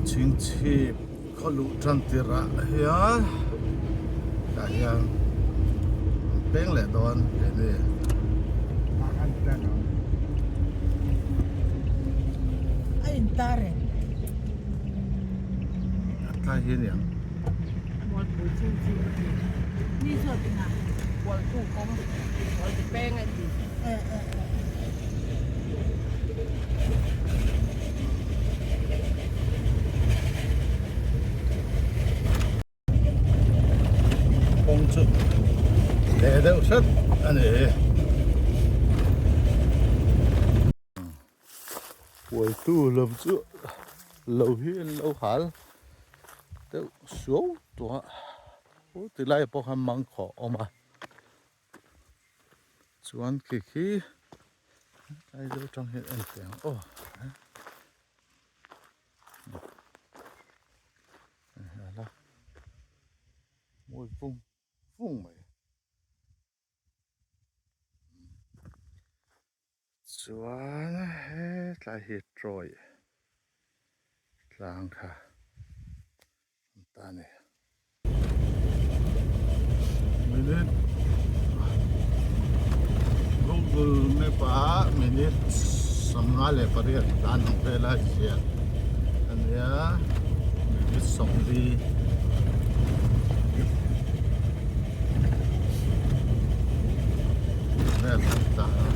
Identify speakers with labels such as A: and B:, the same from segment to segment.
A: Chhingchhip khaw luh tan tirh ah hian tah hian an peng leh dawn tih a ni.
B: A intar em?
A: A tlai hi a niang.
B: Mualpui chhingchhip a ti. Ni chuan engah? Hualtu kawng hualtu peng a ti.
A: Kawng chu leh deuh hret a ni. Puaitu lam chu lo hi an lo hal deuh suau tawh a, tilai pawh khan mangkhawh a awm a. Chuan khi khi Aizawl atang hian en teh ang aw a mawi vung vung mai chuan hetlai hi Troy tlang kha an ta a ni. Minute Google map ah minute 58 tlan ang vel a ziak a nia minute 40 vel an ta a.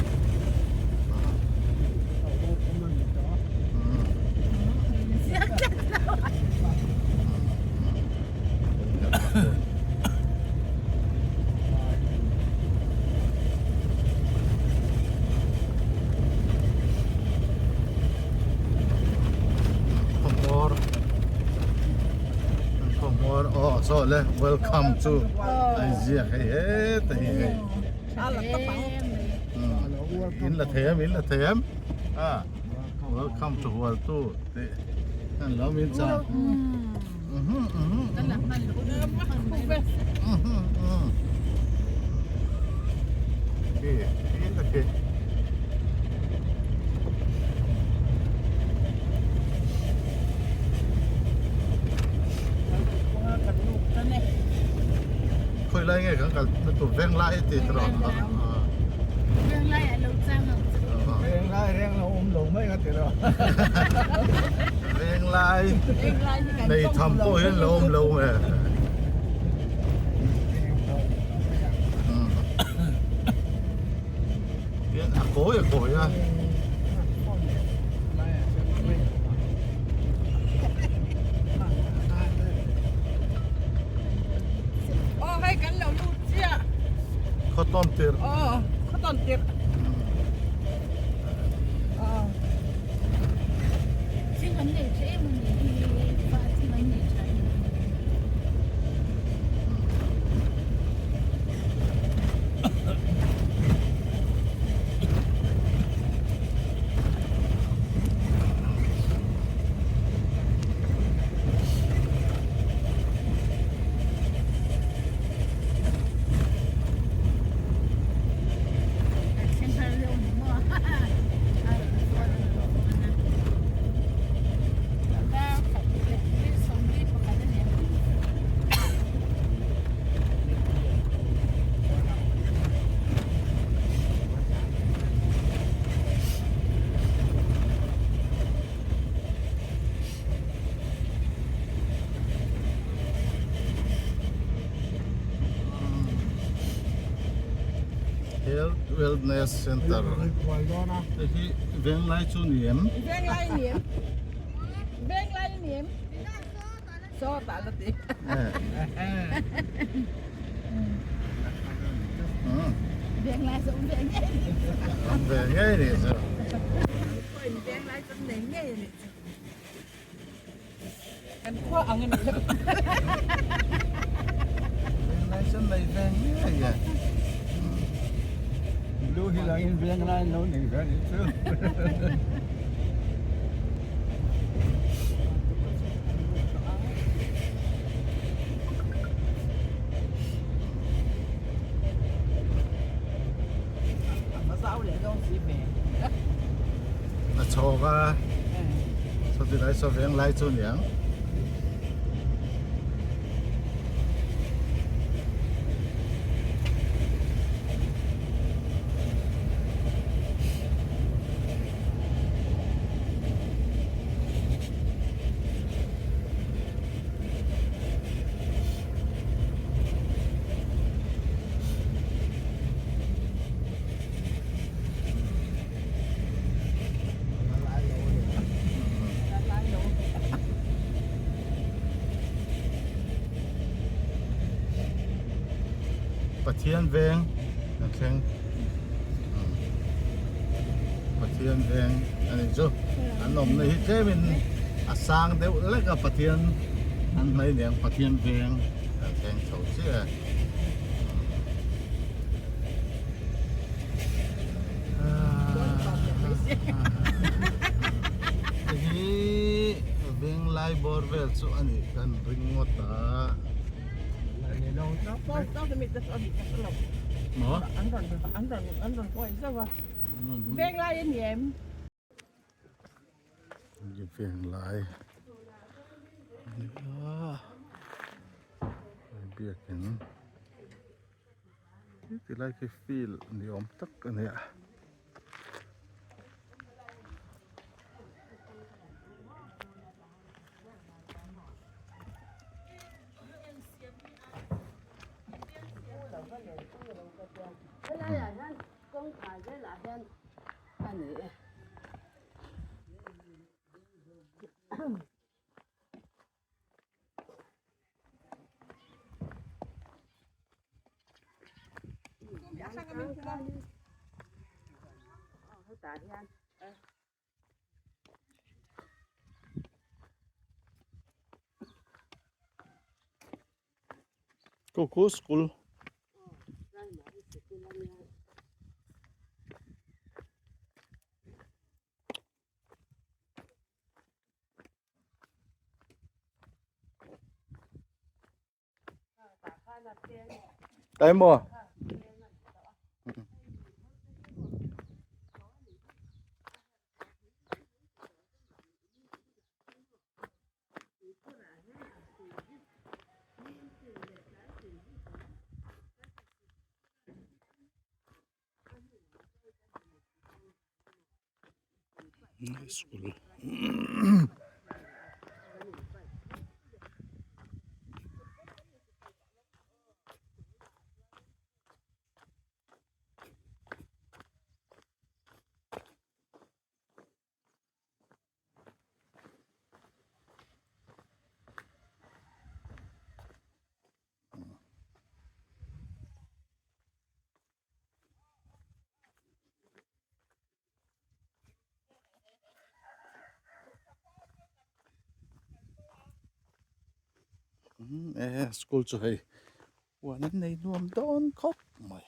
A: Khawhmawr Khawhmawr aw saw le welcome to a inziak hei heta hi hei in la thei em in la thei em a welcome to Hualtu tih an lo min chang. Khawi lai nge kan kal na tur veng lai ti tawh
B: Veng lai a lo chang ang chu.
C: Veng lai reng lo awm lo mai ka ti lo.
A: Veng lai nei tham pawh hian lo awm lo nge. Hian a kawi a kawi a.
B: Aw hei kan lo lut chiah.
A: Khaw tawn tirh.
B: Aw khaw tawn tirh. Thing an nei tha em a ni hi fa thing an nei tha em a ni.
A: Health Wellness Center hei hi Venglai chu ni em?
B: Venglai ni em? Venglai ni em? Saw tah la ti. Venglai chu awm ve ngei ni.
A: Awm ve ngei ni chu.
B: Venglai chu nei ngei ni chu. Kan khua ang a ni lo.
A: Venglai chu nei ve ngei e.
C: Blue hi langin venglai lo nei ve ni chu.
A: A chhawk a. Sawti lai saw veng lai chu niang. Pathian veng a thleng Pathian veng a nih chu an awmna hi tlemin a sang deuh lek a Pathian an hmai liang Pathian veng a thleng chho chiah e. Hei Venglai bawr vel chu a nih kan ring ngawt a. Maw?
B: Venglai a ni em?
A: Venglai a biakin tilai khi field ni awm tak a ni a.
D: Kawngkhar velah hian a ni e. Hetah hian
A: Koko school. Đây mùa. School. E school chu hei huan an nei nuam dawn khawp mai.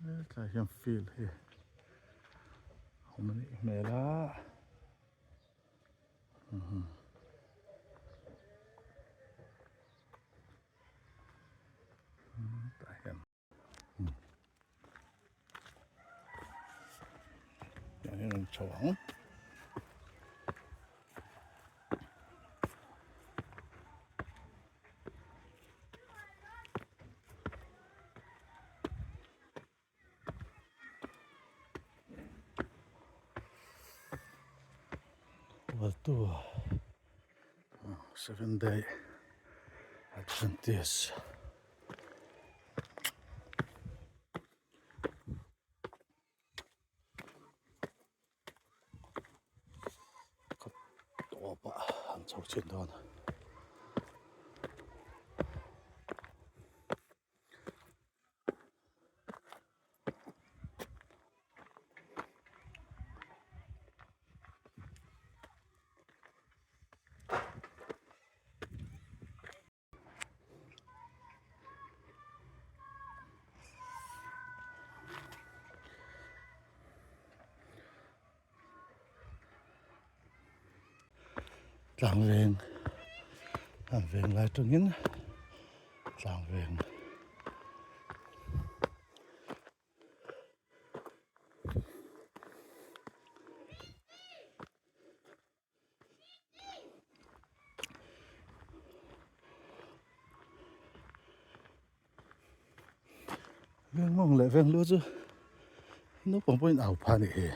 A: Hetlai hian field hi a awm a nih hmel a tah hian Tah hian an chho ang. Hualtu Seven Day Adventist. Tawp ah an chho chin dawn. Tlang veng an veng lai tangin. Tlang veng. Veng mawng leh veng lu chu naupang pawhin au phah a nih hi.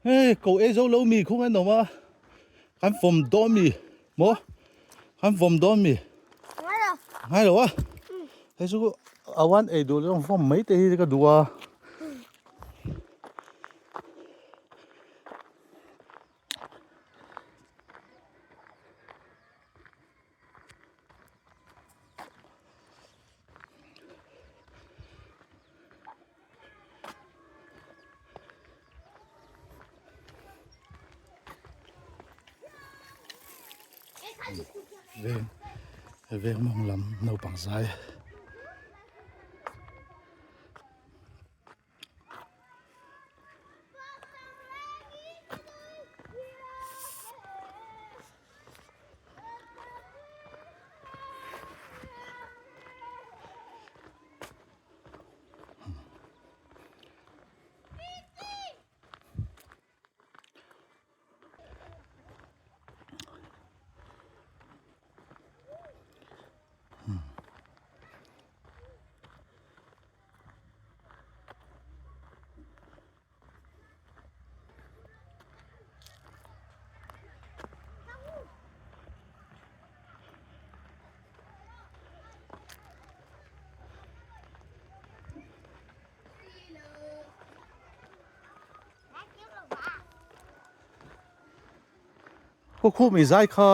A: Hei ko ei zo lo mi khung an awm a kan fawm dawn mi maw kan fawm dawn mi ngai lo a hei chu a wan ei duh leh fawm mai te hi ka duh a. Veng veng mawng lam naupang zai. Khaw khup mi zai kha.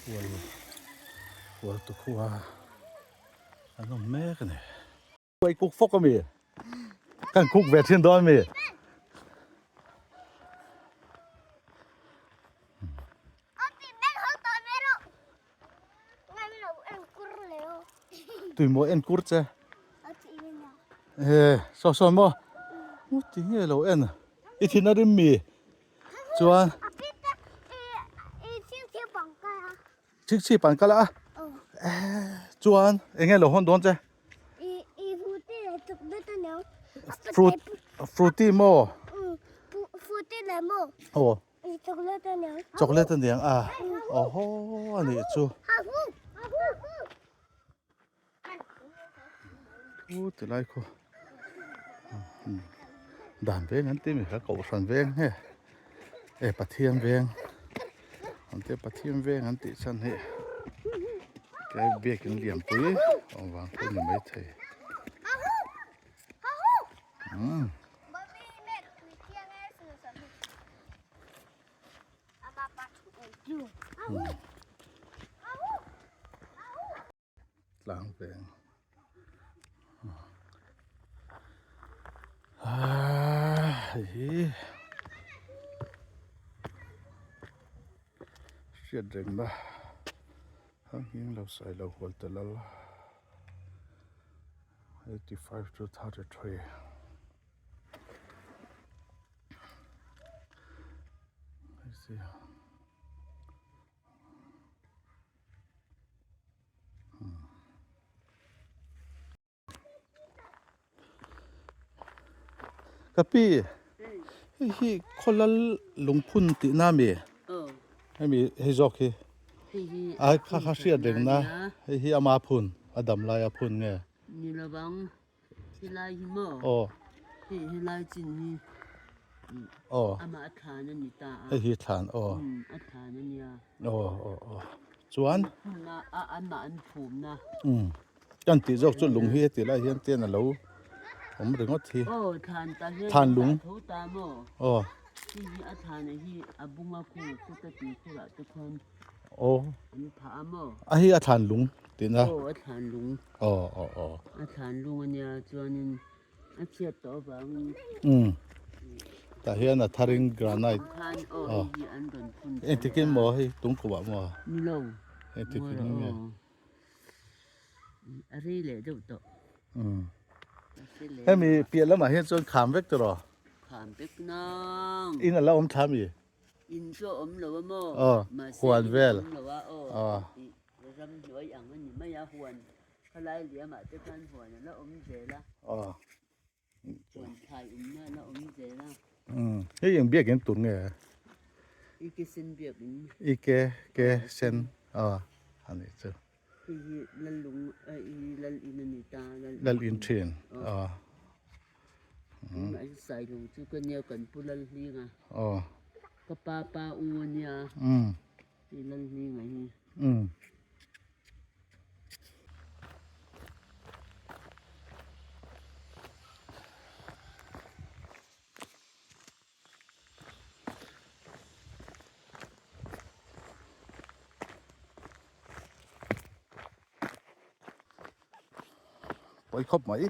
A: Hual hual tukhua an awm mek a ni. Uai kuk fawk a mi? Kan kuk ve thin dawn mi? Tui maw en kur che? He saw saw maw? U ti nge lo en i thin a rim mi? Chuan Chingchip an kal a chuan eng nge lo hawn dawn che fruit fruity maw aw chocolate aniang a awhaw anih chu u ti lai khaw dan veng an ti mi kha kohhran veng nge e pathian veng an tia pathian veng an tih chhan hi tlai biakin lianpui awm vang pawh a ni maithei umm. Tlang veng ah hei hi hriat rengna ang hian lo sawi lo hual ta lal 85 to 33. Ka pi hei hi khawlal lungphun tihna a mi hemi hei zawk hi a kha kha hriat reng na hei hi ama phun a dam laia phun nge.
D: Helai hi maw?
A: Aw.
D: Hei helai chin hi
A: Aw.
D: Amah a thlan a ni ta a.
A: Hei hi thlan aw.
D: Um a thlan a nia.
A: Aw aw aw. Chuan?
D: Phumna a amah an phumna.
A: Um kan tih zawk chu lung hi heti lai hian ten a lo awm ringawt hi.
D: Aw thlan ta hian
A: Thlan lung.
D: Tho ta maw?
A: Aw.
D: Hei hi a thlan a hi a bunga khu khuta tui khurah te khuan
A: Aw.
D: an phah a maw?
A: A hi a thlan lung tihna.
D: Aw a thlan lung.
A: Aw aw aw.
D: A thlan lung a nia chuanin A chhiat tawh avangin.
A: Umm. Tah hian a tharin granite.
D: Khan aw hei hi an rawn phun tawh.
A: Engtikin maw hei tungkawh ah maw?
D: Ni lo.
A: Engtikin nge?
D: A rei leh deuh tawh.
A: Umm. Hemi piah lamah hian chuan kham vek tawh rawh.
D: Kham vek nang.
A: In a la awm thla mi?
D: In chu a awm lo a maw?
A: Aw. Huan vel.
D: Mahse in a awm lo a aw. Ram hnuai ang a ni mai a huan. Khalai liamah te khan huan a la awm zel a.
A: Aw.
D: Huan thlai awmna a la awm zel a.
A: Umm hei eng biak in tur nge?
D: I ke sen biak in.
A: I ke ke sen aw a nih chu.
D: Hei hi lal lung i lal in a ni ta lal in.
A: Lal in thin aw.
D: Tunah hi sailo chu ka nia kan pu lal hling a.
A: Aw.
D: Ka pa pa u a nia.
A: Umm.
D: I lal hling a hi.
A: Umm. Pawi khawp mai.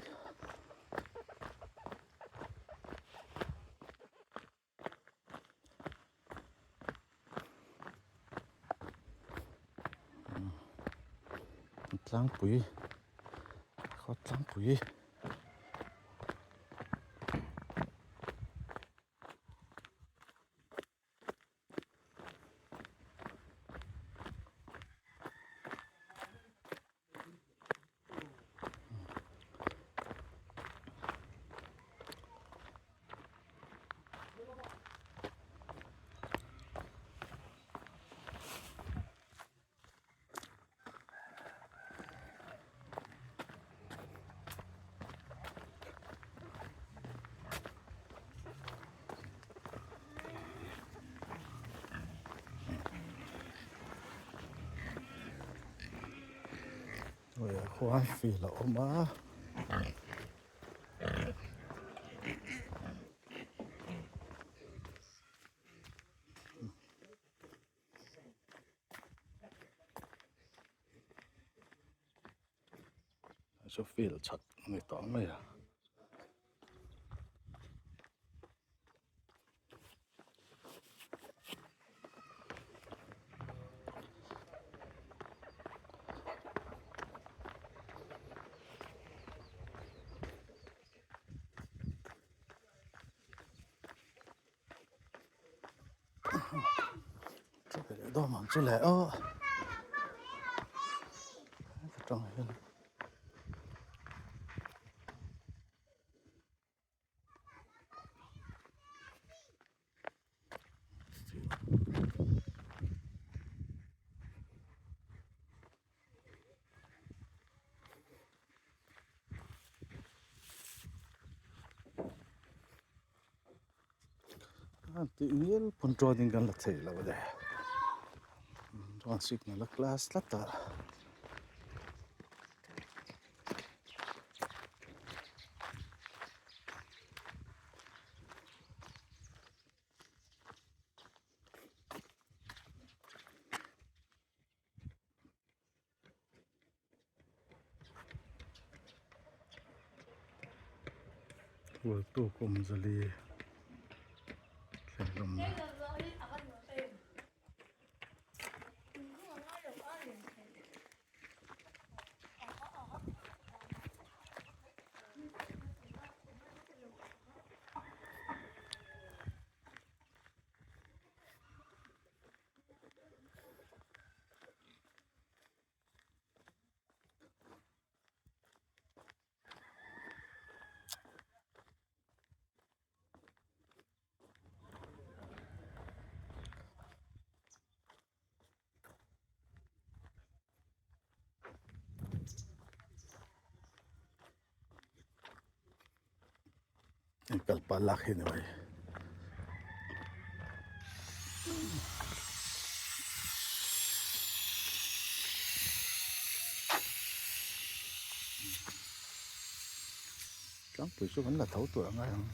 A: Tlangpui khaw tlangpui. Khuan fil a awm a. Chu field chhak a ni tawh mai a. Dawm ang chu le aw ka tang hian. Tih ngial pawn chuanin kan la thei lo a ni chuan signal a class tlat a. Hualtu kum zali thlen hlawmna. Inkal pah lak hi ni mai. Tlangpui chu kan la tho tur angai ang.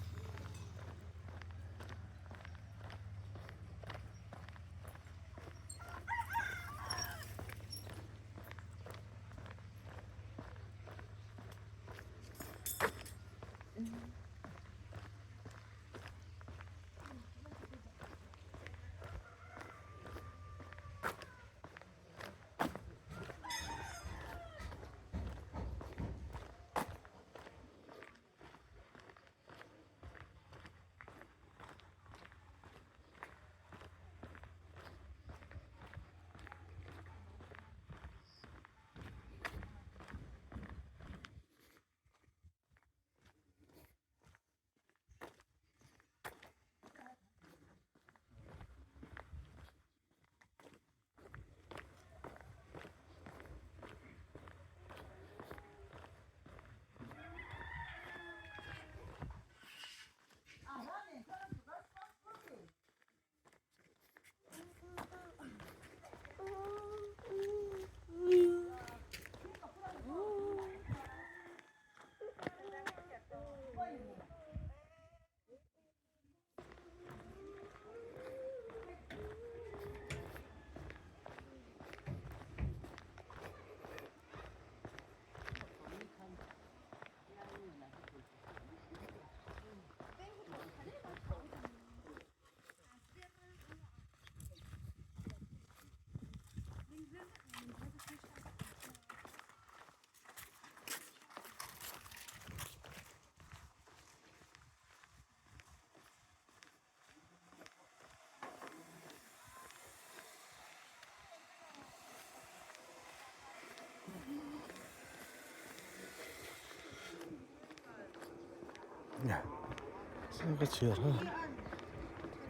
A: Ka chhiar a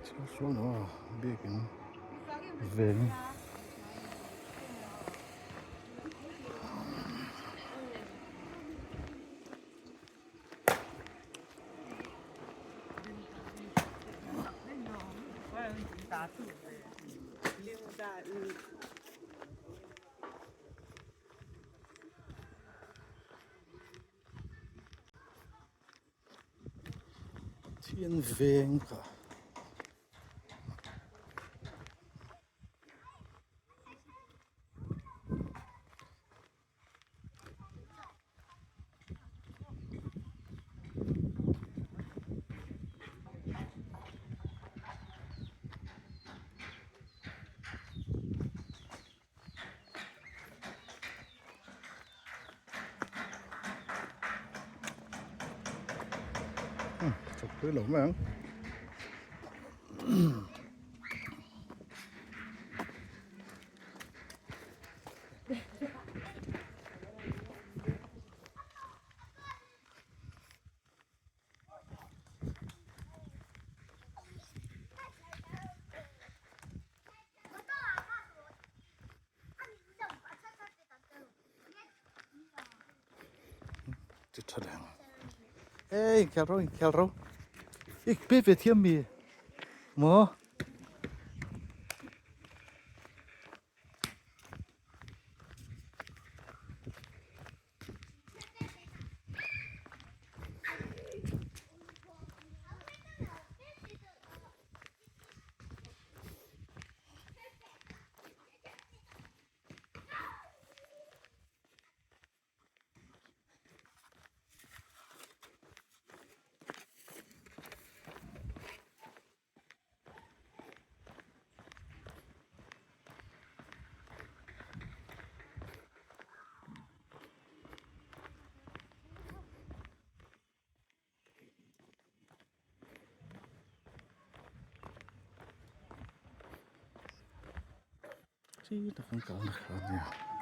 A: chhiar sawn aw biakin veng. Pathian veng kha. Chawp tui lo mai ang. Ti tha reng. Ê, khel ro, khel ro. Ik pe ve thiam mi. Mo. Chi tak an kalna kha ania.